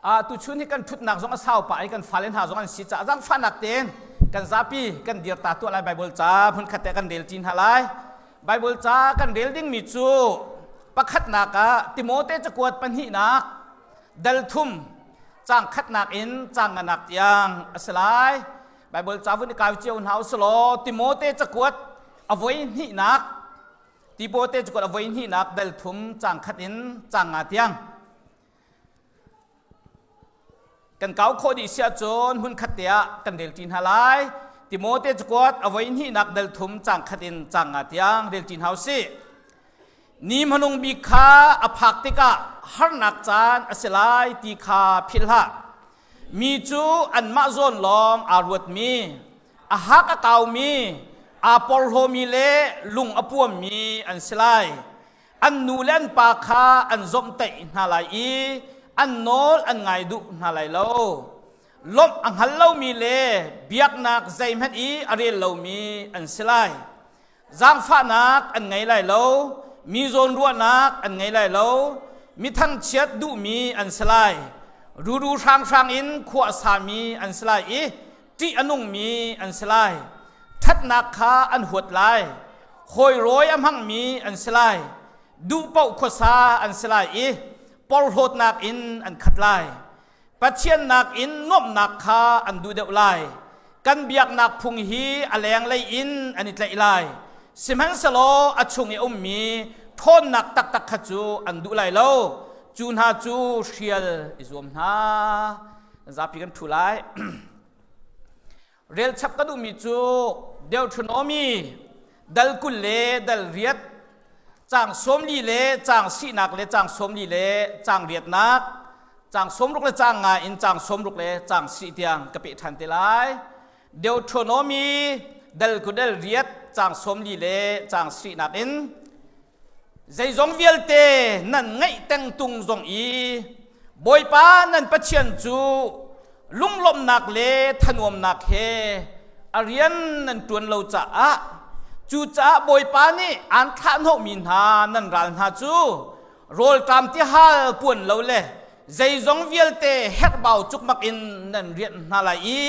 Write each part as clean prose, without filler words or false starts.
Tuchun hi kan ṭhutnak zong a sau pah i kan fale hna zong an si caah zaangfahnak tein kan zapi kan dir ta tuah lai. Bible ca hmunkhat te kan rel ṭi hna lai. Bible ca kan rel dingmi cu pakhatnak ah Timote cakuat pahnihnak dal thum caang khatnak in caang nganak tiang a si lai. Bible ca vun i kau cio hna usih law Timote cakuat a voi hnihnak Timote cakuat a voi hnihnak dal thum caang khat in caang nga tiang kan kau khawh dih si ahcun hmunkhat te ah kan rel ṭi hna lai. Timote cakuat a voi hnihnak dal thum caang khat in caang nga tiang rel ṭi hna usih. Ni hmanung bik kha a phak tikah harnak caan a si lai ti kha philh hlah. Mi cu anmah zawn lawng aa ruatmi, a hak a kaumi, aa porhlawmi le lung a puammi an si lai. An nu le an pa kha an zawmhtaih hna lai i an nawl an ngai duh hna lai lo. Lawmh a hngal lomi le biaknak zeihmanh i a rel lomi an si lai. Zaangfahnak an ngei lai lo, mi zawnruahnak an ngei lai lo, mi thangchiat duhmi an si lai. Ruru hranghrang in khua a sami an si lai i ṭih a nungmi an si lai. Ṭhatnak kha an huat lai. Hawi rawi a hmangmi an si lai. Duh paoh khuasa an si lai i porhlawtnak in an khat lai. Pathian nakin nuamhnak kha an duh deuh lai. Kan biaknak phung hi a lenglei in an i tlaih lai. Sihmanhsehlaw a chung i a ummi ṭhawnnak taktak kha cu an duh lai lo. Cu hna cu hrial i zuam hna. Zapi kan ṭhu lai. Relchap ka duhmi cu Deuteronomy dal 20 le dal riat, caang 40 le caang sinak le caang 40 le caang riatnak, caang 60 le caang nga in caang 60 le caang si tiang ka peh ṭhan te lai. Deuteronomy dal 20 dal riat, caang 40 le caang sinak in Zeizong vialte nan ngeih tengtung zong i Bawipa nan Pathian cu lunglawmhnak le thanuamnak he a rian nan ṭuan lo caah, cucaah Bawipa nih aan thlahhnawhmi hna nan ral hna cu rawlṭam tihal puan lo le zeizong vialte herhbau cukmak in nan rianh hna lai i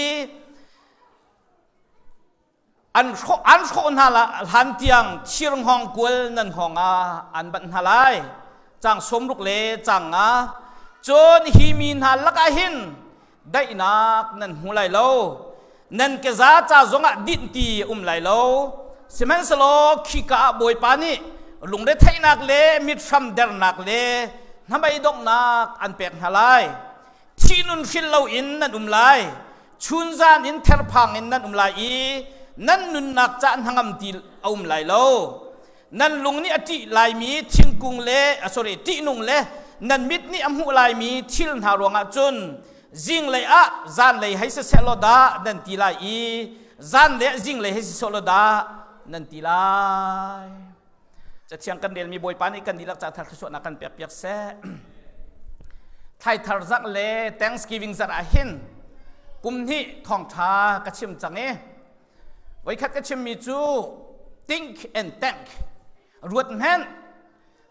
An hrawh an hrawh hna hlan tiang thir hngawngkual nan hngawng ah an banh hna lai. Caang 60 le caang nga. Cun hi mi hna lakah hin daihnak nan hmu lai lo. Nan keza ca zongah dinh ti a um lai lo. Sihmanhsehlaw khika ah Bawipa nih lungretheihnak le mithram dernak le hnamei donghnak an pek hna lai. Thih nun hril loin nan um lai. Chunzan in therphang in nan um lai i nan nunnak ca hnangam ti a um lai lo. Nan lung nih a ṭih laimi thingkung le sorry ṭihnung le nan mit nih a hmuh laimi thil hna ruangah cun zinglei ah zanlei hei siseh law dah nan ti lai i zanlei ah zinglei hei siseh law dah nan ti lai. Cathiang kan relmi Bawipa nih kan dihlak ca thar thluachuahnak kan pek piak seh. Thlaithar zarh le Thanksgiving zarh ah hin kum hnih thawngṭha ka chim cang i voikhat ka chimmi cu think and thank, ruat hmenh,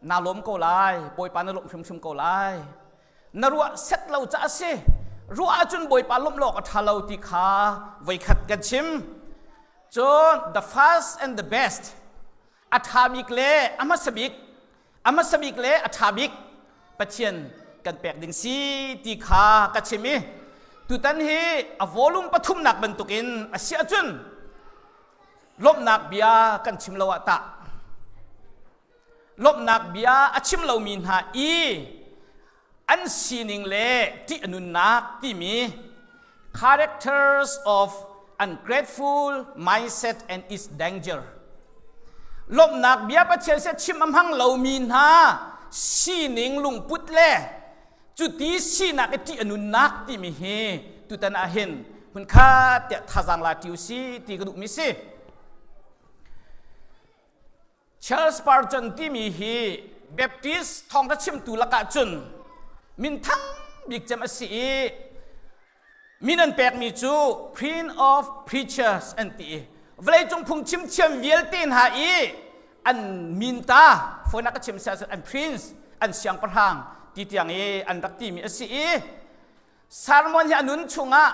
naa lawm ko lai, Bawipa na lawmh hrimhrim ko lai, na ruah set lo ca a si, ruah ahcun Bawipa lawmh lawk a ṭha lo ti kha voikhat kan chim. Cun the first and the best, a ṭha bik le a hmasa bik, a hmasa bik le a ṭha bik Pathian kan pek ding si ti kha ka chim i tutan hi a volume pathumnak bantukin a si ahcun lawmhnak bia kan chim lo ah tah, lawmhnak bia a chim lomi hna i an sining le ṭih a nunnak timi Characters of Ungrateful Mindset and Its Danger. Lawmhnak bia Pathian seh chim a hmang lomi hna sining lungput le cuti sinak i ṭih a nunnak timi hi tutan ah hin hmunkhat tiah thazaang la ṭi u si ti ka duhmi si. Charles Spurgeon timi hi Baptist thawngṭha chimtu lakah cun minthang bik cem a si i min an pekmi cu Prince of Preachers an ti i vawleicung phungchim thiam vialte hna i an min ta fawinak ka chim siah an prince, an siangpahrang ti tiang i an rak timi a si i. Sermon hi a nun chungah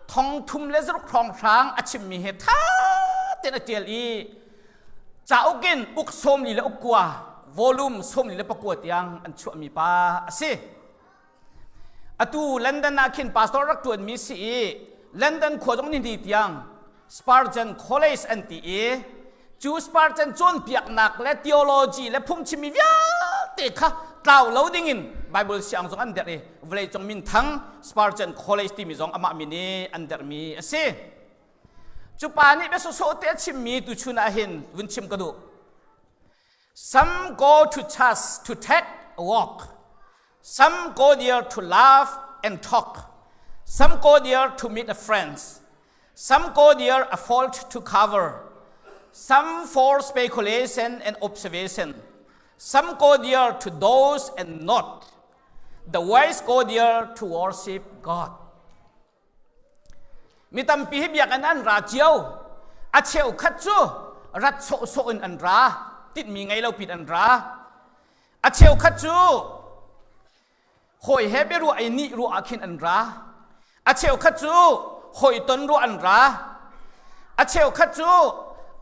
thong thum le zaruk hrawnghrang a chimmi he ṭha tein a ṭial i cauk in uk sawmli le uk kua volume 44 tiang an chuahmi pa a si. Atu London ah khin pastor rak ṭuanmi si i London khua zong ni tiang Spurgeon College an ti i cu Spurgeon cawnpiaknak le theology le phungchimmi vialte kha tlau lo dingin Bible siang zong an derh i vawleicung minthang Spurgeon College timi zong amah min i an derhmi a si. Cu pa nih bia sawsawh te a chimmi tuchun ah hin vun chim ka duh. Some go to church to take a walk. Some go there to laugh and talk. Some go there to meet a friends. Some go there a fault to cover. Some for speculation and observation. Some go there to doze and nod. The wise go there to worship God. Mi tampi hi biakinn an ra cio. A cheukhat cu rat sawhsawh in an ra, tinhmi ngei lo pin an ra. A cheukhat cu hawi he biaruah i nih ruah ah khin an ra. A cheukhat cu hawi ton ruah an ra. A cheukhat cu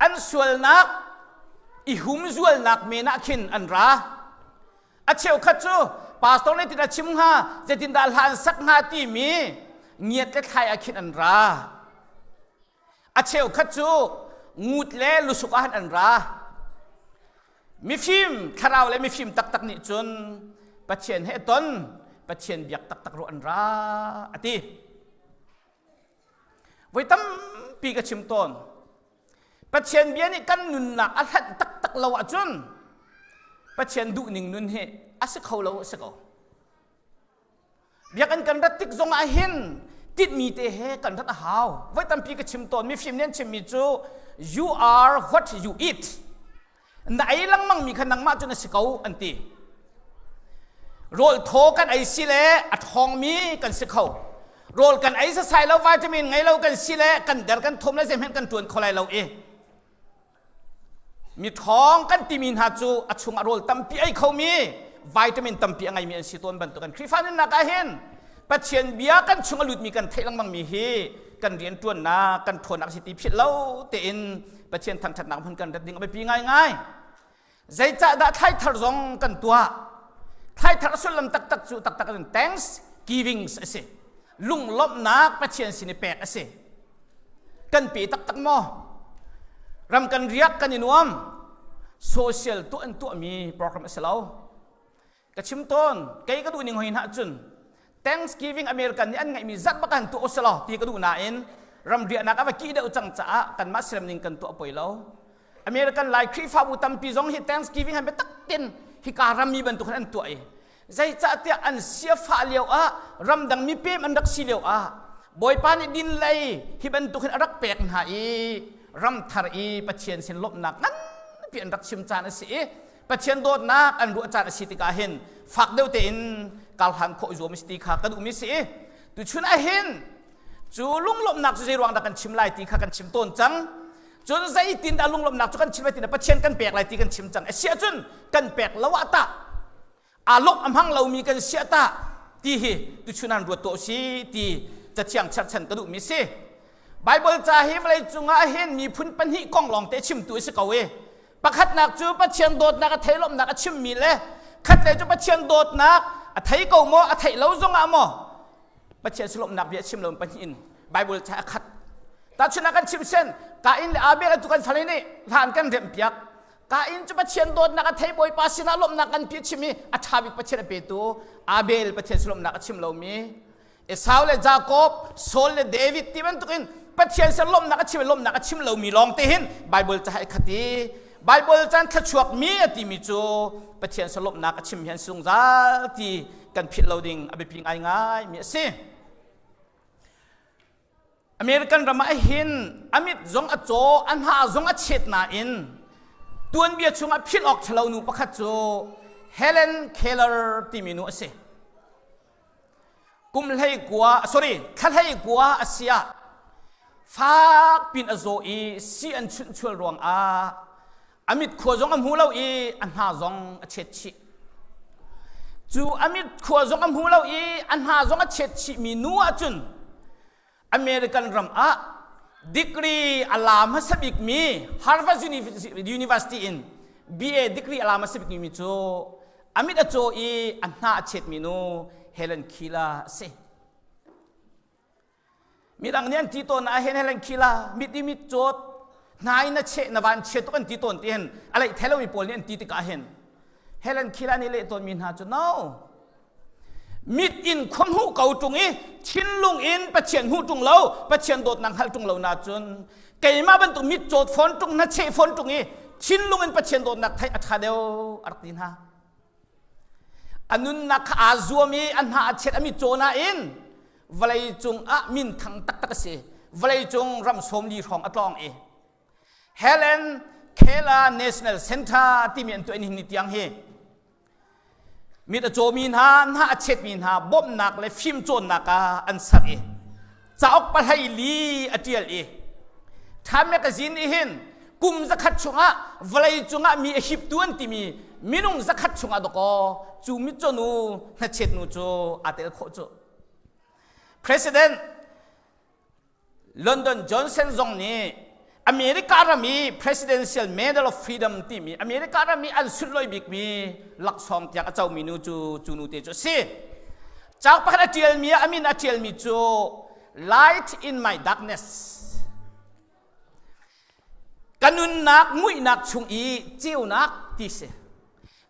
an sualnak i humzualnak men ah khin an ra. A cheukhat cu pastor nih tin a chim hnga, zeitindah hla an sak hnga timi ngiat le thlai ah khin an ra. A cheukhat cu ngut le lusuk ah an ra. Mifim, thlarau le mifim taktak nih cun Pathian he ton, Pathian biak taktak ru an ra a ti. Voi tampi ka chim tawn. Pathian bia nih kan nunnak a hlanh taktak lo ahcun Pathian duhning nun hi a si kho lo a si ko. Biakinn kan rat tik zong ah hin tinhmi te he kan rat a hau. Voi tampi ka chim tawn mifim nih an chimmi cu you are what you eat. Na ei lengmang mi kha nangmah cu na si ko an ti. Rawl thaw kan ei si le a ṭhawngmi kan si kho. Rawl kan ei sasai lo vitamin ngei lo kan si le kan der kan thum le zeihmanh kan ṭuan kho lai lo i mi ṭhawng kan timi hna cu a chungah rawl tampi ei khomi vitamin tampi a ngeimi an si tawn bantukin Khrihfa nunnak ah hin Pathian bia kan chung a lutmi kan theih lengmang mi hi kan rianṭuannak kan ṭhawnnak si ti philh lo tein Pathian thangṭhatnak hmun kan rat ding a biapi ngaingai. Zeicahdah thlaithar zong kan tuah? Thlaithar sullam taktak cu taktak in thanksgiving a si. Lunglawmhnak Pathian sin i pek a si. Kan pe taktak maw? Ram kan riak kan i nuam. Social tuah an tuahmi program a si lo. Ka chim tawn, kei ka duh ning hoi hna cun Thanksgiving American nih an ngeihmi zat bak han tuah usalaw ti ka duh nain ram riahnak a va kih deuh cang caah kanmah siram ning kan tuah poi lo. American Lai Khrihfabu tampi zong hi Thanksgiving han biatak ten hika rammi bantuk an tuah i zeicahtiah an siafah lio ah ramdang mipem an rak si lio ah Bawipa nih din lei hi bantuk hin a rak pek hna i ramthar i Pathian sin lawmhnak nganpi an rak chim caan a si i Pathian dawtnak an ruah caan a si tikah hin fak deuh tein karhlan khawh i zuam a si ti kha kan um i si i tuchun ah hin cu lunglawmhnak cu zei ruang dah kan chim lai ti kha kan chim tawn cang cun zeitin dah lunglawmhnak cu kan chim lai ti Pathian kan pek lai ti kan chim cang a si ahcun kan pek lo ah tah aa lawmh a hmang lomi kan si ah tah ti hi tuchun ah ruat tuah si ti cathiang cherchan ka duhmi si Bible ca hi vawlei cungah hin miphun pahnih kong lawng te chimtu a si ko i Pakhatnak cu Pathian dawtnak a thei lawmhnak a chimmi le khatlei cu Pathian dawtnak a thei ko maw a theih lo zongah maw Pathian silawmhnak bia chim lo pahnih in Bible ca a khat. Tahchunhnak kan chim sen Kain le Abel atu kan fale nih hlan kan remh piak. Kain cu Pathian dawtnak a thei Bawipa sinah lawmhnak kan pi chim i a ṭha bik Pathian a petu Abel Pathian silawmhnak a chim lomi Esau le Jakob, Saul le David ti bantukin Pathian sin lawmhnak a chim lawmhnak a chim lomi lawng te hin Bible ca hai khat i Bible caan thluachuak mi a timi cu Pathian sin lawmhnak a chim hian zungzal ti kan philh lo ding a biapi ngaingai mi a si. American ram ah hin a mit zong a caw, a hna zong a chet nain tuanbia chungah philh awk ṭhalo nu pakhat cu Helen Keller timi nu a si. Kum hlei kua, sorry, thla hlei kua a si ah fak pin a zaw i si an chunh chual ruangah a mit khua zong a hmu lo i a hna zong a chet chih. Cu a mit khua zong a hmu lo i a hna zong a chiat chihmi nu ahcun American ram ah degree a la hmasa bikmi Harvard University in BA degree a la hmasa bikmi cu a mit a caw i a hna a chetmi nu Helen Keller a si. Midang nih an ti tawn ah hen Helen Keller mit i mit cawt hna in na cheh na van chia tuk an ti tawn ti hin a leih thei lomi pawl nih an ti tikah hin Helen Keller nih leh tawnmi hna cu no mit in khua hmuh ko ṭung i thinlung in Pathian hmuh ṭung lo Pathian dawtnak hngalh ṭung lo na cun keimah bantuk mit cawt fawn ṭung na cheh fawn ṭung i thinlung in Pathian dawtnak theih a ṭha deuh a rak ti hna. A nunnak kha aa zuam i a hna a chiat a mit caw nain vawlei cung ah minthang taktak a si. Vawlei cung ram 40 hrawng a tlawng i Helen Keller National Center timi an tuah nihin ni tiang hi mit a cawmi hna hna a chetmi hna bawmhnak le fimcawnnak ah an sak i cauk pahlei li a ṭial i Time magazine nih hin kum 100 chungah vawlei cungah mi a hiptu an timi minung 100 chungah dakaw cu mitcaw nu hnachet nu cu aa tel khawh cu President Lyndon Johnson zong nih America ram i Presidential Medal of Freedom timi America ram i an sunlawi bikmi laksawng tiang a comi nu cu cu nu te cu a si. Cauk pakhat a ṭialmi ah a min a ṭialmi cu Light in my darkness. Ka nunnak muihnak chung i ceunak ti si.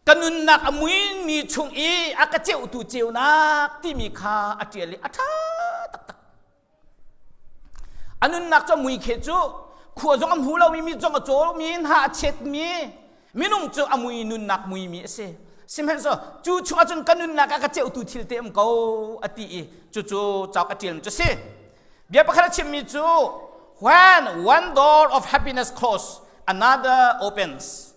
Ka nunnak a muimi chung i a ka ceuhtu ceunak timi kha a ṭial i a ṭha taktak. A nunnak cu a mui khe cu khua zong a hmu lomi mi zong a cawlmi hna a chetmi minung cu a mui nunnak muimi a si. Sihmanhsehlaw cu chungah cun ka nunnak ah ka ceuhtu thil te um ko a ti i cucu cauk a ṭialmi cu a si. Bia pakhat a chimmi cu when one door of happiness closes another opens.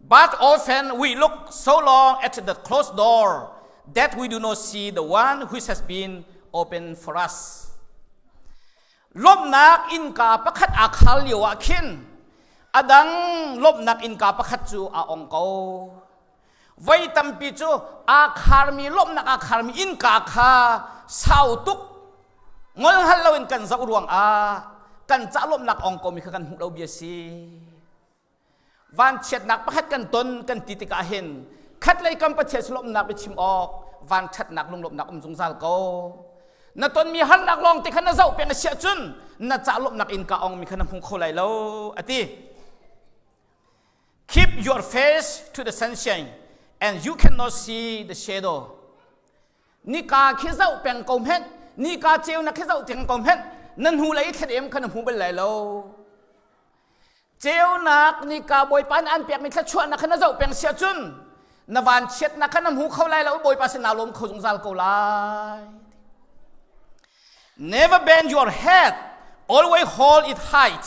But often we look so long at the closed door that we do not see the one which has been opened for us. Lawmhnak innka pakhat aa khar lio ah khin a dang lawmhnak innka pakhat cu aa ong ko. Voi tampi cu aa kharmi lawmhnak aa kharmi innka kha sau tuk ngol hngal loin kan zoh ruangah kan ca lawmhnak ong komi kha kan hmuh lo bia si. Vanchiatnak pakhat kan ton kan ti tikah hin khatlei kam Pathian lawmhnak biachim awk vanṭhatnak lunglawmhnak um zungzal ko. Na tonmi harnak lawng te kha na zoh peng a si ahcun na ca lawmhnak in ka ongmi kha na hmu kho lai lo a ti. Keep your face to the sunshine and you cannot see the shadow. Nika khi zoh peng ko hmenh, nika ceunak khi zoh peng ko hmenh, na hnu lei thlet em kha na hmu bal lai lo. Ceunak nika Bawipa nih an pekmi thluachuahnak kha na zoh peng si ahcun na vanchiatnak kha na hmu kho lai lo Bawipa sin naa lawm kho zungzal ko lai. Never bend your head, always hold it high.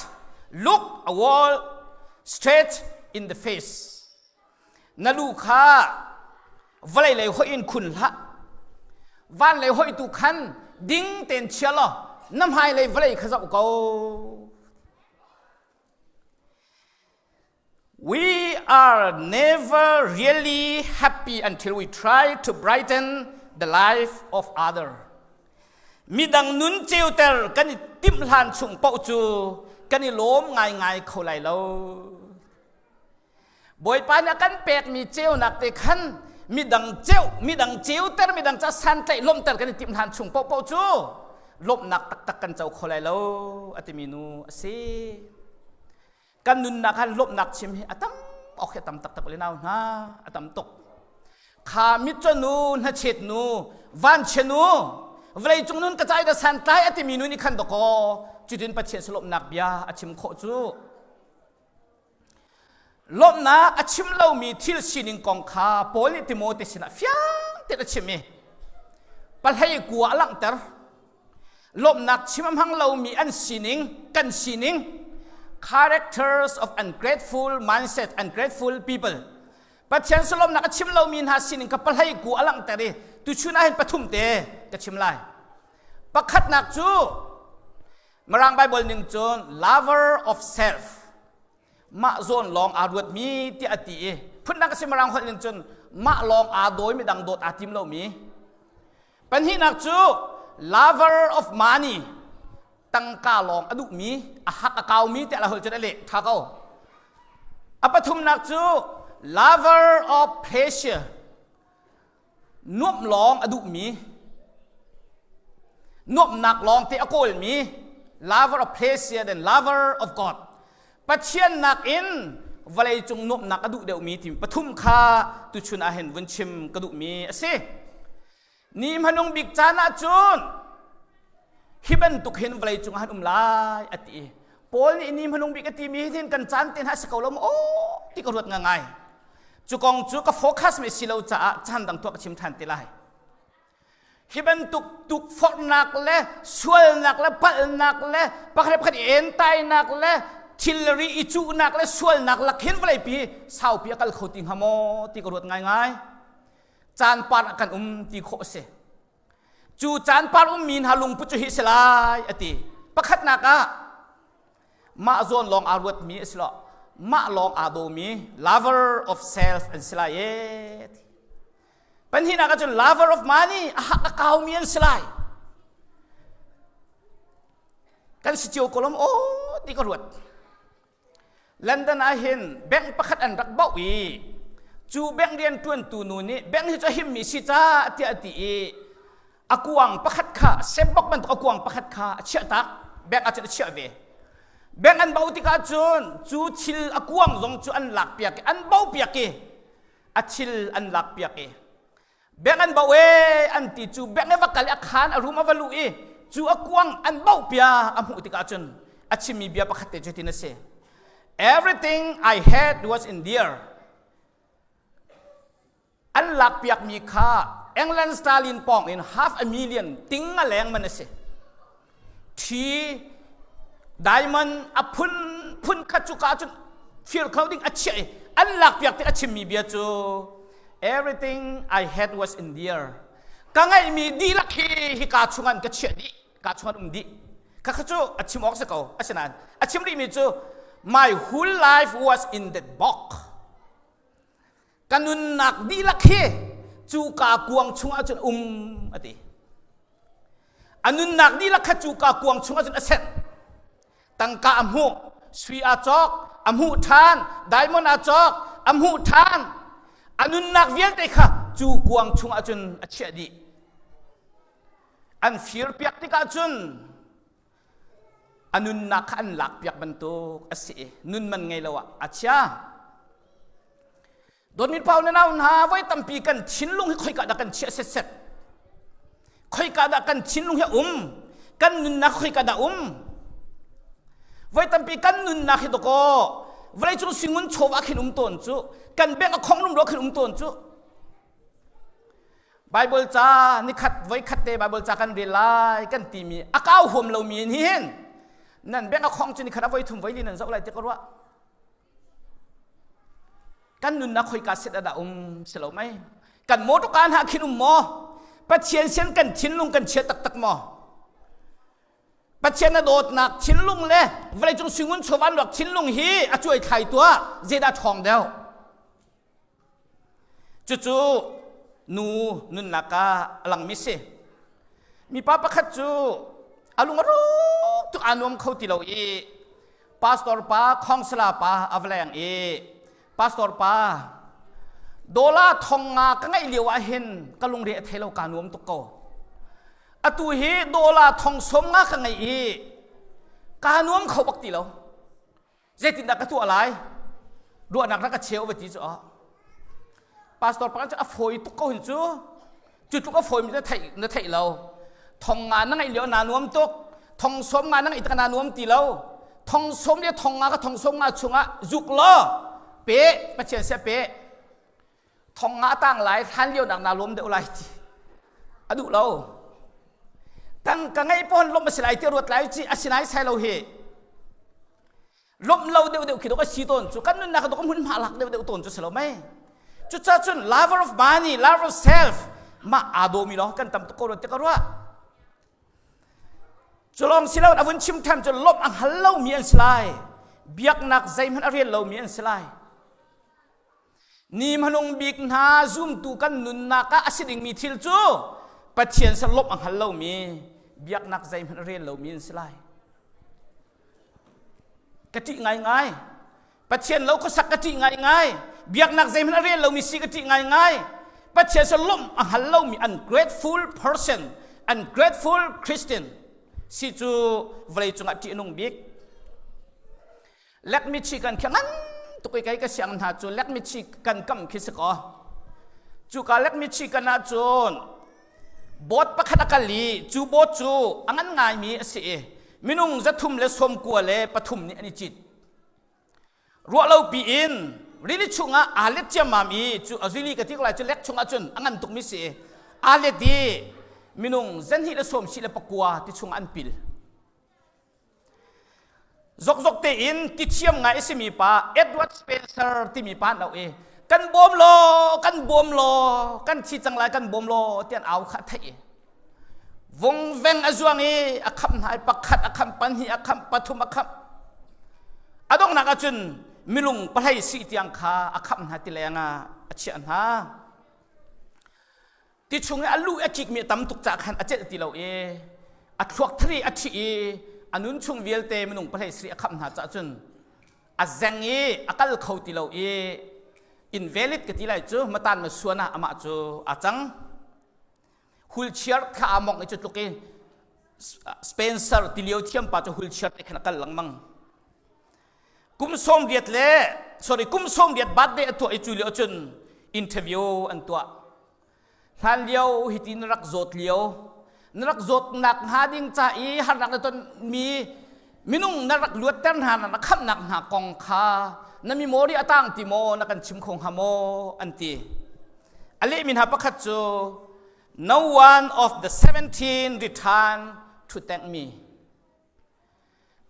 Look a wall straight in the face. Na lu kha vawlei lei hoih in khun hlah. Van lei hoih tu khan ding tein chia law na hmailei vawlei kha zoh ko. We are never really happy until we try to brighten the life of other. Midang nun ceuter kan i timh hlan chung paoh cu kan i lawm ngaingai kho lai lo. Bawipa nih a kan pekmi ceunak te khan midang ceu, midang ceuter, midang ca santlaih lawmhter kan i timh hlan chung paohpaoh cu lawmhnak taktak kan co kho lai lo a timi nu a si. Kan nunnak han lawmhnak chim hi a tam awk hi a tam taktak le nau hna a tam tuk. Kha mitcaw nu, hnachet nu, vanchia nu, vawlei cung nun ka cai da santlai a timi nu nih khan dakaw cutin Pathian lawmhnak bia a chim khawh cu. Lawmhnak a chim lomi thil sining kong kha Paul nih Timote sinah fiang tein a chim i pahlei kua a langhter. Lawmhnak chim a hmang lomi an sining, kan sining, characters of ungrateful mindset, ungrateful people. Pathian lawmhnak a chim lomi hna sining kha pahlei kua a langhter i tuchun ah hin pathum te ka chim lai. Pakhatnak cu Mirang Bible ning cun lover of self mah zawn lawng aa ruatmi tiah a ti i phundang a si Mirang holh ning cun mah lawng aa dawi midang dawt aa tim lomi. Pahnihnak cu lover of money tangka lawng a duhmi a hak a kaumi tiah la hol cun a leh tha ko. A pathumnak cu lover of pleasure nuamh lawng a duhmi nuamhnak lawng te a kawlmi lover of pleasure than lover of God Pathian nakin vawlei cung nuamhnak a duh deuhmi timi pathum kha tuchun ah hin vun chim ka duhmi a si. Ni hmanung bik caan ah cun hi bantuk hin vawlei cung ah an um lai a ti. Paul nih ni hmanung bik a timi hi hin kan caan te hna si ko lo maw ti ka ruat ngai. Cu kong cu ka focus mi si lo caah caan dang tuah ka chim ṭhan te lai. Hi bantuk tukforhnak le sualnak le palhnak le pakhat le pakhat i entainak le thilri i cuhnak le sualnak lak hin vawleipi saupi a kal kho ti hnga maw ti ka ruat ngaingai. Caan par ah kan um ti khawh a si. Cu caan par ummi hna lungput cu hi a si lai a ti. Pakhatnak ah mah zawn lawng aa ruatmi a si lo mah lawng aa dawmi lover of self an si lai ee. Pahnihnak ahcun lover of money a hak a kaumi an si lai. Kan si cio ko lom aw ti ka ruat. London ah hin bank pakhat an rak bauh i cu bank rian ṭuantu nu nih bank hi cu a himmi si ca tiah a ti i a kuang pakhat kha sembok bantuk a kuang pakhat kha a chiah tak bank ah cun a chiah ve bank an bauh tikah cun cu thil a kuang zong cu an lak piak i an bauh piak i a thil an lak piak i bank an bauh e an ti cu bank e va kal i a khan a room a va luh i cu a kuang an bauh pia a hmuh tikah cun a chimmi bia pakhat te cu tin a si everything I had was in there an lak piakmi kha England sterling pawng in half a million ting a leng man a si Ṭhi diamond a phun phun kha cuka cun fir kho ding a chiah i an lakpiak tik a chimmi bia cu everything I had was in there ka ngeihmi dihlak hi hika chungan ka chiah dih ka chungan um dih kha kha cu a chim awk si ko asinain a chim rihmi cu my whole life was in that box ka nunnak dihlak hi cu ka kuang chungah cun um a ti a nunnak dihlak kha cu ka kuang chungah cun a senh tangka a hmuh sui aa cawk a hmuh ṭhan diamond aa cawk a hmuh ṭhan a nunnak vialte kha cu kuang chungah cun a chiah dih an fir piak tikah cun A nunnak kha an lakpiak bantuk a si i nun man ngei lo ah a chia. Dawtmi pau na nau hna voi tampi kan thinlung hi khoika dah kan chiah setset. Khoika dah kan thinlung hi um. Kan nunnak khoika dah um. Voi tampi kan nunnak hi dakaw vawleicung singun chawva khin um tawn cu kan bank a khong rum ro khin um tawn cu Bible ca nikhat voikhat te Bible ca kan rel lai kan timi a kau huam lomi nih hin nan bank a khong cu nikhat a voi thum voi li nan zoh lai ti ka ruah kan nunnak khoika set dah um si lo mei kan motor kaan ha khin um maw Pathian sian kan thinlung kan chia taktak maw Pathian a dawtnak thinlung le vawleicung singun chawvan luak thinlung hi a cuai thlai tuah zeidah ṭhawng deuh Cucu nu nunnak ah a langmi si. Mipa pakhat cu a lung a rawk tuk aa nuam kho ti lo i pastor pa khongsala pa a va leng i pastor pa dollar thong nga ka ngeih lio ah hin ka lungre a thei lo kaa nuam tuk ko. Atu hi dollar thong som nga ka ngei i kaa nuam kho bak ti lo. Zeitindah ka tuah lai? Ruahnak rak ka cheu va ti cu ah. Pastor pakhat cu a fawi tuk ko hin cu. Cu tluk a fawimi na theih na theih lo. Thong nga na ngeih lio naa nuam tuk. Thong sawm nga na ngeih tik naa nuam ti lo. Thong sawm le thong nga ka thong sawm nga chungah zuk law pe Pathian sia pe. Thong nga tang lai hlan lio nak naa lawm deuh lai ti. A duh lo. Tang ka ngeih pawn lawmh a si lai ti ruat lai ci a si nai sai lo hi. Lawmh lo deuh deuh khi dok a si tawn cu kan nunnak dok hmun hma lak deuh deuh tawn cu si lo mei. Cucaah cun lover of money, lover of self mah aa dawmi lawng kan tam tuk ko rua ti ka ruah. Cu lawng si lo a vun chim ṭhan cu lawmh a hngal lomi an si lai. Biaknak zeihmanh a rial lomi an si lai. Ni hmanung bik hna zumtu kan nunnak ah a si dingmi thil cu Pathian sin lawmh a hngal lomi biaknak zeihmanh a rel lomi an si lai. Ka ṭih ngaingai. Pathian lo khuasak ka ṭih ngaingai. Biaknak zeihmanh a rel lomi si ka ṭih ngaingai. Pathian sin lawmh a hngal lomi ungrateful person, ungrateful Christian si cu vawlei cungah ṭih a nung bik. Lekmichi kan khi ngan tuk i kei ka siang hna cu lekmichi kan kam khi si kaw cuka lekmichi kan ah cun boat pakhat a kal i cu boat cu a ngan ngaimi a si i minung 393 nih an i cit ruah lo piin rili chungah aa let ciammam i cu a rili ka ti ko lai cu lek chungah cun a ngan tukmi si i aa let i minung 269 ti chungah an pil Zokzok tein ti thiam ngai a simi pa Edward Spencer timi pa an auh i kan bawm law kan bawm law kan thi cang lai kan bawm law ti an au kha a theih i vungveng a zuang i a khamh hna i pakhat a khamh pahnih a khamh pathum a khamh a donghnak ahcun milung pahlei si tiang kha a khamh hna ti leng ah a chiah hna Ti chung i a luh i a kikmi a tam tuk caah khan a celh ti lo i a thluak thari a ṭhih i a nun chung vialte minung pahlei sri a khamh hna caah cun a zeng i a kal kho ti lo i invalid ka ti lai cu matan ma suan ah amah cu aa cang hulchiar kha aa mongh i cu tluk i Spencer tilio thiam pa cu hulchiar te khan a kal lengmang Kum 80 le sorry kum 80 birthday a tuah i cu lio cun interview an tuah. Hlan lio hiti na rak zawt lio na rak zawtnak hnga ding ca i harnak na ton mi minung na rak luatter hna na khamhnak hna kong kha na memory a tang ti maw na kan chim kho hnga maw an ti. A lehmi hna pakhat cu no one of the 17 returned to thank me.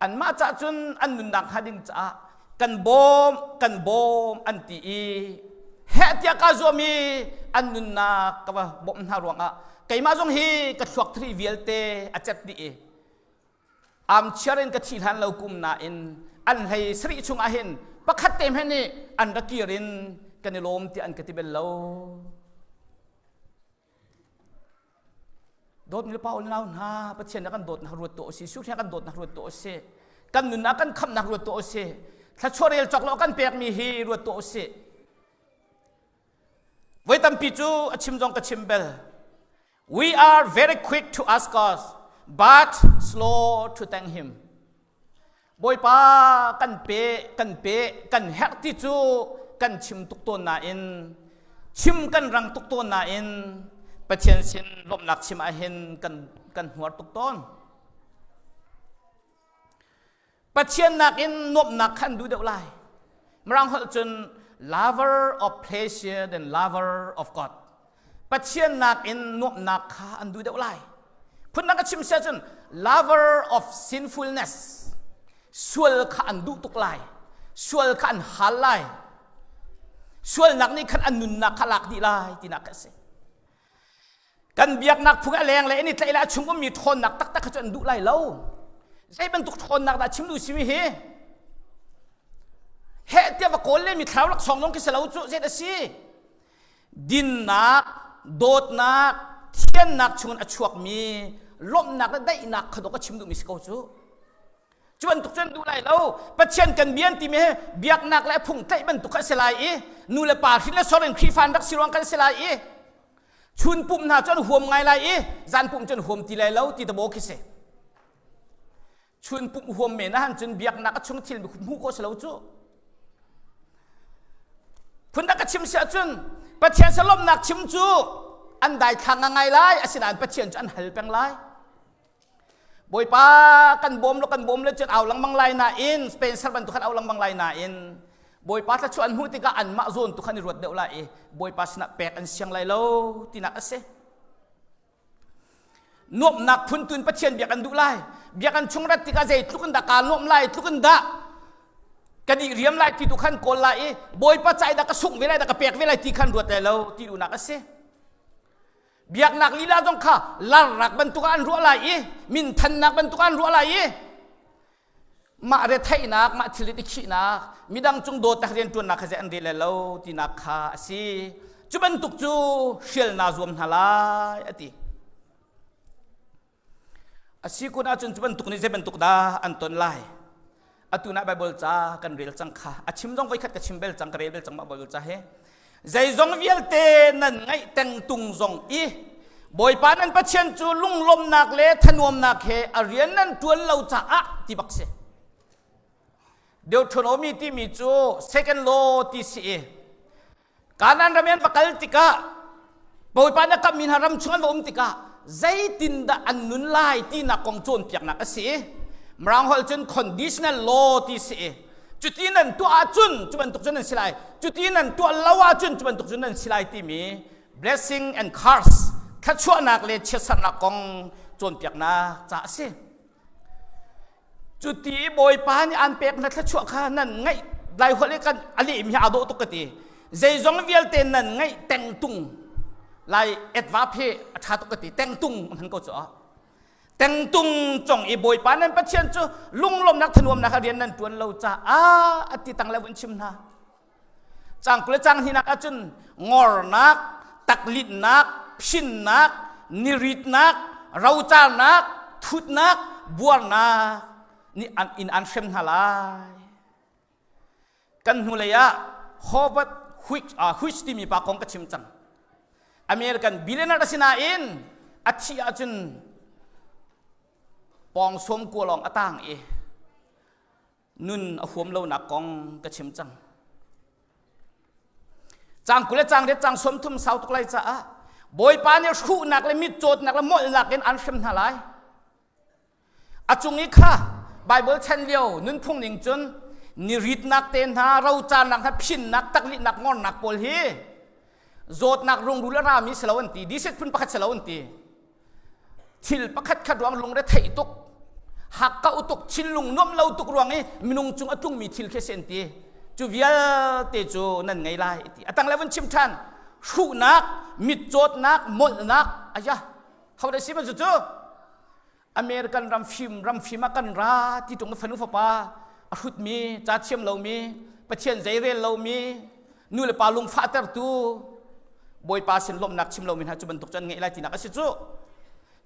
Anmah cah cun an nunnak hnga ding caah kan bawm kan bawm an ti i heh tiah kaa zuam i an nunnak ka va bawmh hna ruangah keimah zong hi ka thluak thari vialte a cet dih i armchair in ka thi hlan lo kum nain an hlei sarih chungah hin pakhat te hmanh nih an ra kir in kan i lawm tiah an ka ti bel lo. Dawtmi le pa nau hna Pathian na kan dawtnak ruat tuah usih Jesuh kan dawtnak ruat tuah usih kan nunnak kan khamhnak ruat tuah usih thluachuah rel cawk lo kan pekmi hi ruat tuah usih voi tampi cu a chim zong ka chim bel we are very quick to ask God but slow to thank him Bawipa kan pe kan pe kan herh ti cu kan chim tuk tawn nain chim kan rang tuk tawn nain Pathian sin lawmhnak chim ahhin kan kan hnuar tuk tawn. Pathian nakin nuamhnak kha an duh deuh lai. Mirang holh cun lover of pleasure than lover of God. Pathian nakin nuamhnak kha an duh deuh lai. Phundang ka chim sia cun lover of sinfulness sual kha an duh tuk lai. Sual kha an hal lai. Sualnak nih khan an nunnak kha lak dih lai tinak kha a si. Kan biaknak phung a leng le in i tlaih le a chung ummi ṭhawnnak taktak kha cu an duh lai lo. Zei bantuk ṭhawnnak dah chim duh simi hi? Heh tiah va kawl le mi thlarau laksawng zong khi si lo cu zei a si? Dinnak, dawtnak, thiannak chungin a chuakmi lawmhnak le daihnak kha dawh ka chim duhmi si ko cu. Cu bantuk cu an duh lai lo. Pathian kan bian timi hi biaknak le phung tlaih bantuk kha a si lai i nu le pa hrin le sor in Khrihfa an rak si ruang kan si lai i chun pumh hna cu an huam ngai lai i zan pumh cu an huam ti lai lo ti tabaw khi si. Chun pumh huam men ah cun biaknak a chung thil hmuh khawh si lo cu. Phundang ka chim si ahcun Pathian salomnak chim cu an daithlang ngai lai asinain Pathian cu an hal peng lai. Bawipa kan bawm lo kan bawm le cun au lengmang lai nain Spencer bantuk khan au lengmang lai nain Bawipa thluachuah an hmuh tikah anmah zawn tu khan i ruat deuh lai i Bawipa sinah pek an siang lai lo tinak a si. Nuamhnak phuntun Pathian biak an duh lai. Biak an chung rat tikah zeitluk in dah kaa nuamh lai, tluk in dah ka dih riam lai ti tu khan kawl lai i Bawipa ca i dah ka sungh ve lai dah ka pek ve lai ti khan ruat lai lo ti duhnak a si. Biaknak lila zong kha larrak bantuk ah an ruah lai i minthannak bantuk ah an ruah lai i. Mah retheihnak, mah thil i khihnak, midang cung dawtnak rianṭuannak kha zei an rel lo tinak kha a si. Cu bantuk cu hrial naa zuam hna lai a ti. A si kun ahcun cu bantuk nih zei bantuk dah an ton lai? Atu na Bible ca kan rel cang kha. A chim zong voikhat ka chim bel cang, ka rel bel cang mah Bible ca hi. Zeizong vialte nan ngaih tengtung zong i Bawipa nan Pathian cu lunglawmnak le thanuamnak he a rian nan ṭuan lo caah ti bak si. Deuteronomy timi cu second law ti si i Kanaan ram in an va kal tikah Bawipa nih a kamhmi hna ram chung an va um tikah zeitindah an nun lai tinak kong cawnpiaknak a si i Mirang holh cun conditional law ti si i cuti nan tuah ahcun cu bantuk cun nan si lai cuti nan tuah lo ahcun cu bantuk cun nan si lai timi blessing and curse thluachuahnak le chiatserhnak kong cawnpiaknak ca a si. Cuti Bawipa nih an pek na thluachuah kha nan ngaih lai holh i kan a lehmi hi aa dawh tuk ka ti. Zeizong vialte nan ngaih tengtung lai adverb hi a ṭha tuk ka ti tengtung hman ko cu ah. Tengtung cong i Bawipa nan Pathian cu lunglawmnak thanuamnak ah rian nan ṭuan lo caah a ti tang le vun chim hna. Cang kul le cang hnihnak ahcun ngornak, taklinnak, phinnak, niritnak, rocarnak, thutnak, buarnak nih an in an hrem hna lai. Kan hnulei ah Hobart Huish, uh, Huish timi pa kong ka chim cang. American billionaire a si nain a thih ahcun pawng sawm kua lawng a tang i nun a huam lonak kong ka chim cang. Cang 20 le cang riat cang 30 sau tuk lai caah Bawipa nih hruhnak le mitcawtnak le molhnak in an hrem hna lai. A cung i kha Bible chan lio nunphung ning cun niritnak te hna, rocarnak hna, phinnak, taklihnak, ngornak pawl hi zawtnak rungrul a rami si lo an ti. Disease phun pakhat si lo an ti. Thil pakhat khat ruang lungre theih tuk, hakkauh tuk, thinlung nuam lo tuk ruang i minung cung a tlungmi thil khi a si an ti. Cu vialte cu nan ngei lai ti. A tang le vun chim ṭhan. Hruhnak, mitcawtnak, molhnak, aya, ho dah si man cu cu? American ram fim ram fim ah kan ra ti ṭung fanu fapa a hrutmi, ca thiam lomi, Pathian zei rel lomi, nu le pa lungfahtertu Bawipa sin lawmhnak chim lomi hna cu bantuk cu an ngeih lai tinak a si cu.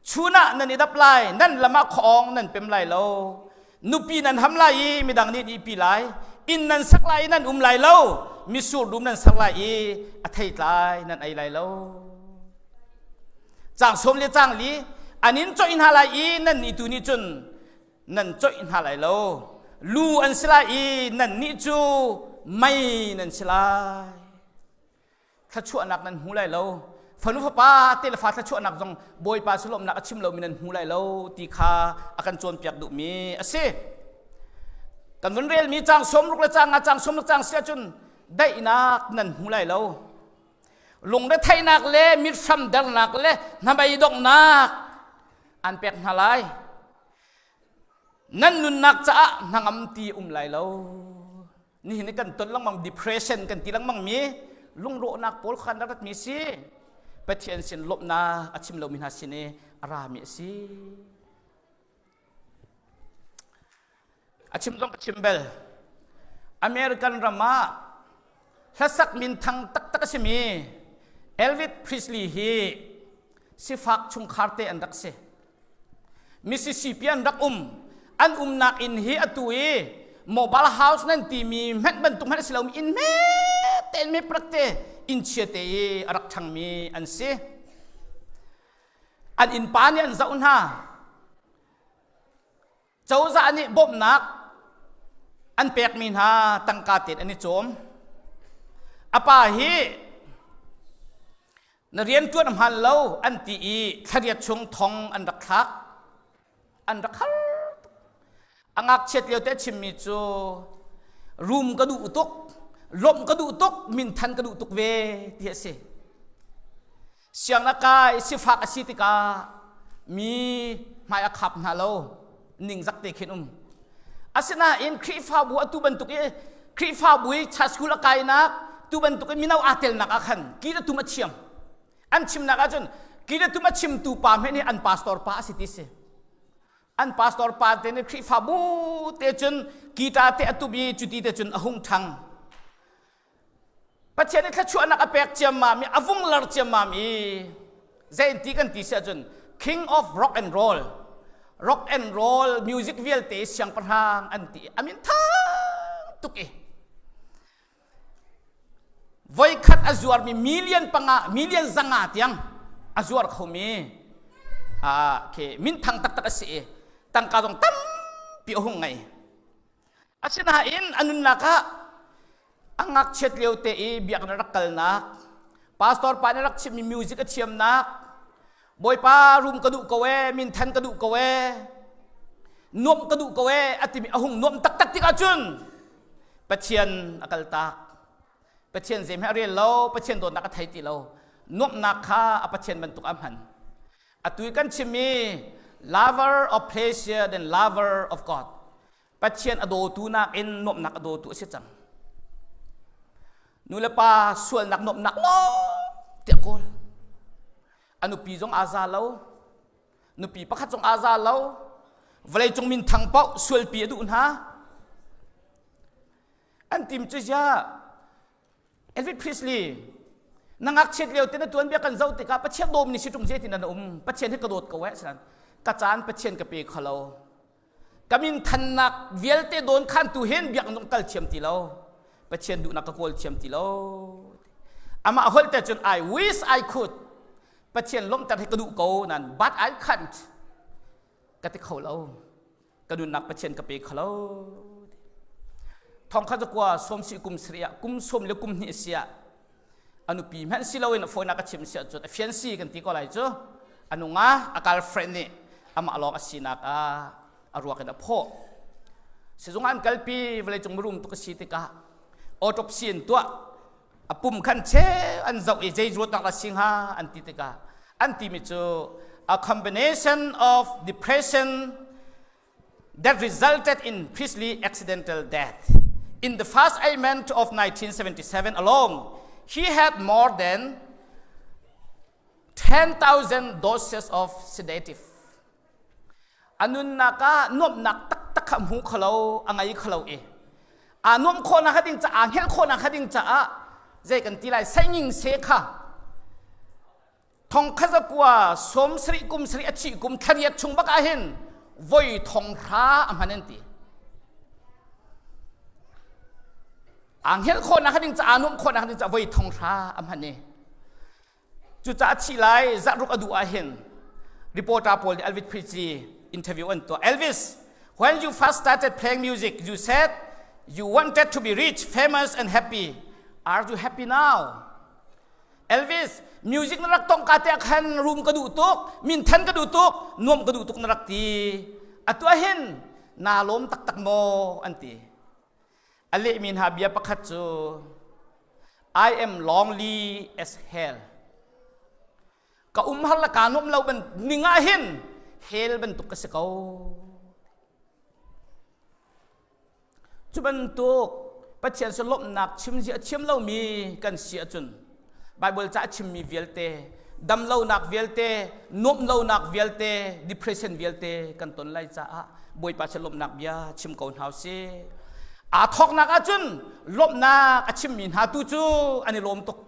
Chun ah nan i dap lai, nan lam ah khuaawng nan pem lai lo. Nupi nan ham lai i midang nih an ihpi lai. Inn nan sak lai i nan um lai lo. Misur dum nan sak lai i a theitlai nan ei lai lo. Caang sawm le caang li an in coih hna lai i nan nih tu nih cun nan coih hna lai lo. Lu an si lai i nannih cu mei nan si lai. Thluachuahnak nan hmu lai lo. Fanu fapa te le fa thluachuahnak zong Bawipa sulawmnak a chim lomi nan hmu lai lo ti kha a kan cawnpiak duhmi a si. Kan vun relmi caang 60 le caang nga caang 60 caang si ahcun daihnak nan hmu lai lo. Lungretheihnak le mithram dernak le hnabei donghnak an pek hna lai. Nan nunnak caah hnangam ti um lai lo. Nihin i kan ton lengmang depression kan ti lengmang mi lungrawhnak pawl khan rak ratmi si. Pathian sin lawmhnak a chim lomi hna sin i a rami a si. A chim zong ka chim bel. American ram ah hlasak minthang taktak a simi Elvis Presley hi sifak chungkhar te an rak si. Mississippi an rak um. An umnak inn hi atu i mobile house nan timi hmanh bantuk hmanh a si lomi inn hme tein me prak te inn chia te i a rak ṭhangmi an si. An innpa nih an zoh hna. Cozah nih bawmhnak an pekmi hna tangka tein an i cawm. A pa hi na rianṭuan hmaan lo an ti i thlariat chung thong an rak thlak. An rak har tuk. A ngakchiat lio te a chimmi cu rum ka duh tuk, lawmh ka duh tuk, minthan ka duh tuk ve ti a si. Sianginn a kai, sifak a si tikah mi hmai a khap hna lo, ningzak te khin um. Asinain Khrihfabu atu bantuk i Khrihfabu i church school a kainak tu bantuk i mino aa telnak ah khan ki le tum a thiam. An chimnak ahcun ki le tum a chimtu pa hmeh nih an pastor pa a si ti si. An pastor pa te nih Khrihfabu te cun guitar te a tup i cuti te cun a hung ṭhang. Pathian nih thluachuahnak a pek ciammam i a vung lar ciammam i zei ti kan ti si ahcun King of Rock and Roll rock and roll music vialte siangpahrang an ti a min thang tuk i voikhat a zuarmi million panga million zanga tiang a zuar khomi ah khi minthang taktak a si i tangka zong tampi a hung ngei. Asinain a nunnak ah a ngakchiat lio te i biakinn a rak kalnak, pastor pa nih rak chimmi music a thiamnak, Bawipa rum ka duh ko ee, minthan ka duh ko ee, nuamh ka duh ko ee a timi a hung nuamh taktak tikah cun Pathian a kaltak. Pathian zeim he a rel lo, Pathian dawtnak a thei ti lo. Nuamhnak kha a Pathian bantuk a hman. Atu i kan chimmi lover of pleasure than lover of God. Pathian a dawtu nakin nuamhnak a dawtu a si cang. Nu le pa sualnak nuamhnak lawng tiah kawl. A nupi zong aa za lo. Nupi pakhat zong aa za lo. Vawleicung minthang paoh sualpi a duh hna. An tim cu ziah Elvis Presley na ngakchiat lio te na tuanbia kan zoh tikah Pathian dawm ni si ṭung je ti na um Pathian hi ka dawt ko eh ka caan Pathian ka pe kho lo Ka min thannak vialte dawn khantu hin biakinn zong kal thiam ti lo. Pathian duhnak ka kawl thiam ti lo. Amah holh te cun I wish I could. Pathian lawmhter hi ka duh ko nan but I can't. Ka ti kho lo. Ka nunnak Pathian ka pe kho lo. Thong kha zakua sawm si kum sari ah kum sawm le kum hnih si ah a nupi hmanh si loin a fawinak a chim si ahcun a fiansi kan ti ko lai cu a nunga a girlfriend nih amah lawng a sinak ah a ruak in a phawh sizung an kalpi vawleicung mirum tuk a si tikah autopsy an tuah a pum khan cheu an zoh i zei ruatnak la si hnga an ti tikah an timi cu a combination of depression that resulted in Priestley accidental death. In the first ailment of 1977 alone, he had more than 10,000 doses of sedative. A nunnak ah nuamhnak taktak kha hmu kholo, a ngei kholo i aa nuamh khawhnak kha ding caah, hngelh khawhnak kha ding caah zei kan ti lai, sainging se kha Thong khat zakua sawm sarih kum sarih a thih kum thlariat chung bak ah hin voi thong hra a hman an ti. Aa hngelh khawhnak ding caah nuamh khawhnak ding caah voi thong hra a hman i cucaah thih lai zarh ruk a duh ah hin reporter pawl nih Elvis Presley interview an tuah. Elvis, when you first started playing music, you said you wanted to be rich, famous and happy. Are you happy now? Elvis, music na rak tong ka te khan room ka duh tuk, min than ka duh tuk, nuam ka duh tuk na rak ti. Atu hin na lawm taktak maw an ti. A lehmi hna bia pakhat cu I am lonely as hell. Ka um har la ka nuam lo ban ning ah hin hell bantuk ka si ko. Cu bantuk Pathian sin lawmhnak chim zia a thiam lomi kan si ahcun Baibal ca a chimmi vialte, damlonak vialte, nuamhlonak vialte, depression vialte kan ton lai caah Bawipa sin lawmhnak bia chim ko hna usih. Aa thawknak ahcun lawmhnak a chimmi hna tu cu an i lawm tuk.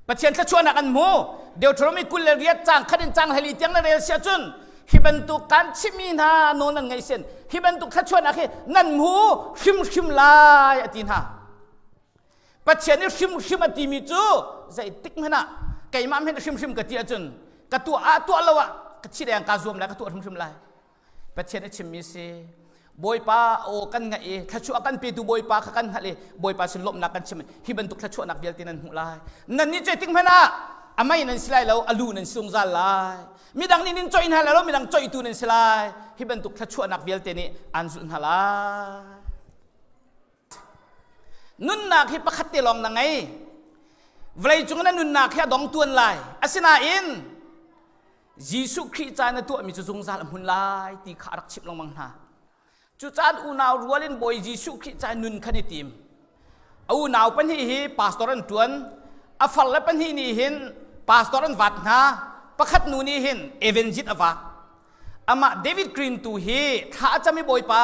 Pathian thluachuahnak an hmu. Deuteronomy 28 caang khat in caang 14 tiang na rel si ahcun hi bantuk kan chimmi hna nawl nan ngaih sin hi bantuk thluachuahnak hi nan hmu hrimhrim lai a ti hna. Pathian nih hrimhrim a timi cu zeitik hmanh ah keimah hmanh hrimhrim ka ti ahcun ka tuah ah tuah lo ah ka thi deng kaa zuam lai ka tuah hrimhrim lai. Pathian a chimmi si. Bawipa aw kan ngaih i thluachuah kan petu Bawipa kha kan hngalh i Bawipa sin lawmhnak kan chim hi bantuk thluachuahnak vialte nan hmuh lai. Nan nih zeitik hmanh ah a mei nan si lai lo, a lu nan si zungzal lai. Midang nih nin coih hna lai lo, midang coihtu nan si lai. Hi bantuk thluachuahnak vialte nih an zulh hna lai. Nunnak hi pakhat te lawng na ngei. Vawleicung na nunnak hi a dong tuan lai. Asinain Jesuh Khrih ca na tuahmi cu zungzal a hmun lai ti kha a rak chimh lengmang hna. Cucaah unau rual in Bawi Jesuh Khrih ca nun khan i tim. A unau pahnih hi pastor an ṭuan. A farle pahnih nih hin pastor an vat hna. Pakhat nu nih hin evangelist a vat. Amah David Green tu hi thla a cam i Bawipa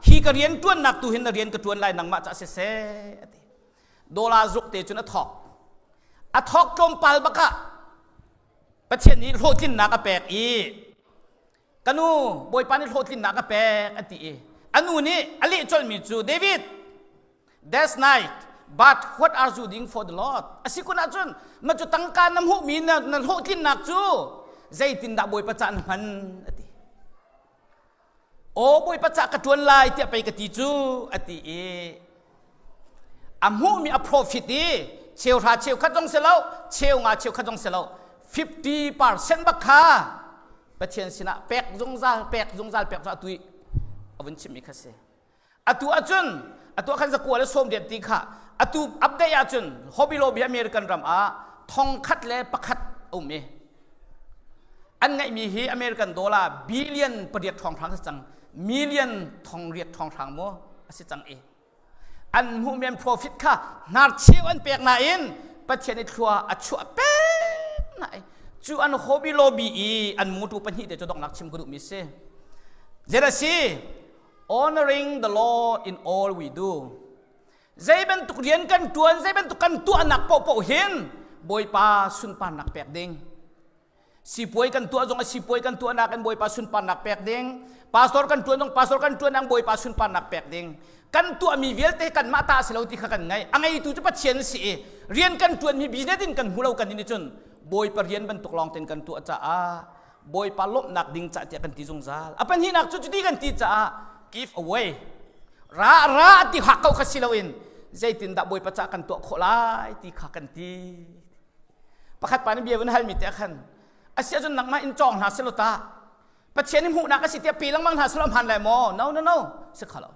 hi ka rian ṭuannak tu hin na rian ka ṭuan lai nangmah ca siseh a ti. Dollar zuk te cun a thawk. A thawk tlawmpal bakah Pathian nih hlawhtlinnak a pek i ka nu Bawipa nih hlawhtlinnak a pek a ti i a nu nih a leh colhmi cu David That's night. But what are you doing for the Lord? A si kun ahcun na cu tangka na hmuhmi na, na hlawhtlinnak cu zeitindah Bawipa ca na hman a ti. Aw Bawipa ca ka ṭuan lai tiah pei ka ti cu a ti i a hmuhmi a profit i cheuhra cheukhat zong si lo cheu nga cheukhat zong si lo 50% bak kha Pathian sinah pek zungzal pek zungzal pek zungzal atu i a vun chimmi kha si. Atu ahcun atu ah khan zakua le sawm riat ti kha atu update ahcun Hobby Lobby American ram ah thong khat le pakhat a um i an ngeihmi hi American dollar billion pariat ṭhawnghrang a si cang million thong riat ṭhawnghrang maw a si cang i an hmuhmi an profit kha hnarcheu an pek nain Pathian i thlua a chuah pek na cu an Hobby Lobby i an mutu pahnih te cu donghnak chim ka duhmi si zei a si honoring the Lord in all we do. Zei bantuk rian kan tuan, zei bantuk kan tuahnak paohpaoh hin Bawipa sunparnak pek ding. Sipuai kan tuah zong a sipuai kan tuahnak in Bawipa sunparnak pek ding. Pastor kan tuan zong pastor kan tuan ang Bawipa sunparnak pek ding. Kan tuahmi vialte kanmah ta si lo ti kha kan ngei. A ngeitu cu Pathian si i rian kan tuanmi business in kan hmu lo kan in cun Bawipa rian bantuk lawng ten kan tuah caah Bawipa lawmhnak ding cah tiah kan ti zungzal. A pahnihnak cu cuti kan ti caah give away. Ra ra ti hak ko kha si loin zeitindah Bawipa cah kan tuah khawh lai ti kha kan ti. Pakhat pa nih bia vun halmi te khan asi ahcun nangmah in cawng hna selaw ta Pathian i hmuhnak a si tiah pe lengmang hna selaw hman lai maw? No no no si kha lo.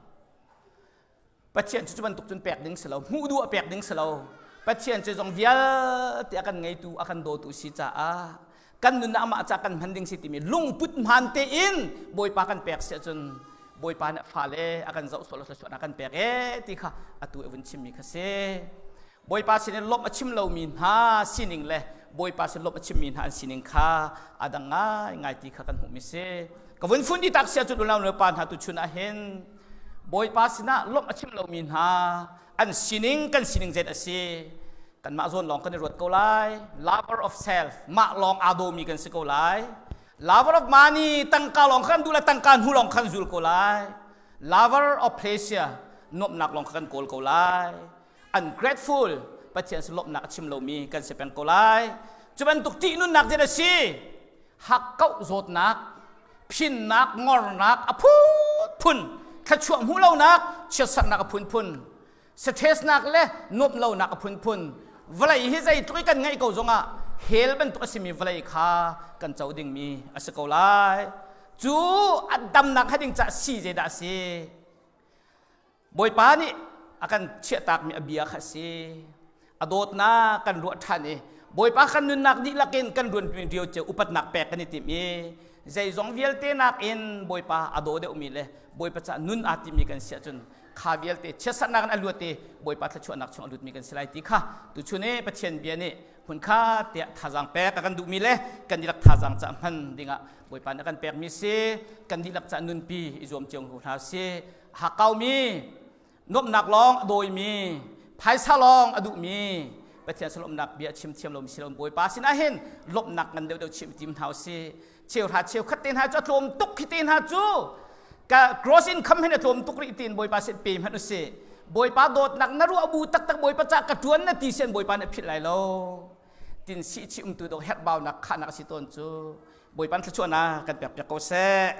Pathian cu cu bantuk cun pek ding si lo hmuh duh ah pek ding si lo Pathian cu zong vialte a kan ngeitu a kan dawtu si caah kan nunnak amah ca kan hman ding si timi lungput hmaan tein Bawipa kan pek si ahcun Bawipa nih fale a kan zoh sual thluachuah a kan pek ee ti kha atu i vun chimmi kha si Bawipa sin in lawmh a chim lomi hna sining le Bawipa sin lawmh a chimmi hna an sining kha a dang ngaingai ti kha kan hmuhmi si ka vun fun di tak sia cun unau nulepa hna tu chun ah hin Bawipa sinah lawmh a chim lomi hna an sining kan sining zet a si kanmah zawn lawng kan i ruat ko lai lover of self mah lawng aa dawmi kan si ko lai lover of money tangka lawng kan duh le tangka hnu lawng kan zul ko lai lover of pleasure nuamhnak lawng kan kawl ko lai ungrateful Pathian sin lawmhnak a chim lomi kan si peng ko lai cu bantuk ṭihnunnak zet a si hakkauh zawtnak phinnak ngornak a phunphun thluachuah hmuh lonak chiatserhnak a phunphun stressnak le nuamh lonak a phunphun vawlei hi zeitluk i kan ngeih ko zongah hell bantuk a simi vawlei kha kan co dingmi a si ko lai cu a damnak hnga ding caah si zeidah a si Bawipa nih a kan chiahtakmi a bia kha a si. A dawtnak kan ruah ṭhan i Bawipa kan nunnak dihlak in kan ruanpi rio cio upatnak pek kan i tim i zeizong vialte nakin Bawipa a daw deuhmi le Bawipa caah nun aa timi kan si ahcun kha vialte chiatserhnak in a luat i Bawipa thluachuahnak chung a lutmi kan si lai ti kha tuchun i Pathian bia nih hmunkhat tiah thazaang pek a kan duhmi le kan dihlak thazaang cah hman dingah Bawipa nih a kan pekmi si kan dihlak cah nunpi i zuam cio hna si hakkaumi nuamhnak lawng a dawimi phaisa lawng a duhmi Pathian sin lawmhnak bia chim thiam lomi si lo Bawipa sinah hin lawmhnak ngan deuhdeuh chim tim hna usih cheuhra cheukhat te hna cu a tlawm tuk khi te hna cu ka gross income hin a tlawm tuk rih tiin Bawipa sin pe hmanh usih Bawipa dawtnak na ruah bu taktak Bawipa ca ka tuan na ti sian Bawipa nih a philh lai lo tin si chi umtu dok herhbaunak khahnak a si tawn cu Bawipa thluachuahnak kan pek piak ko seh.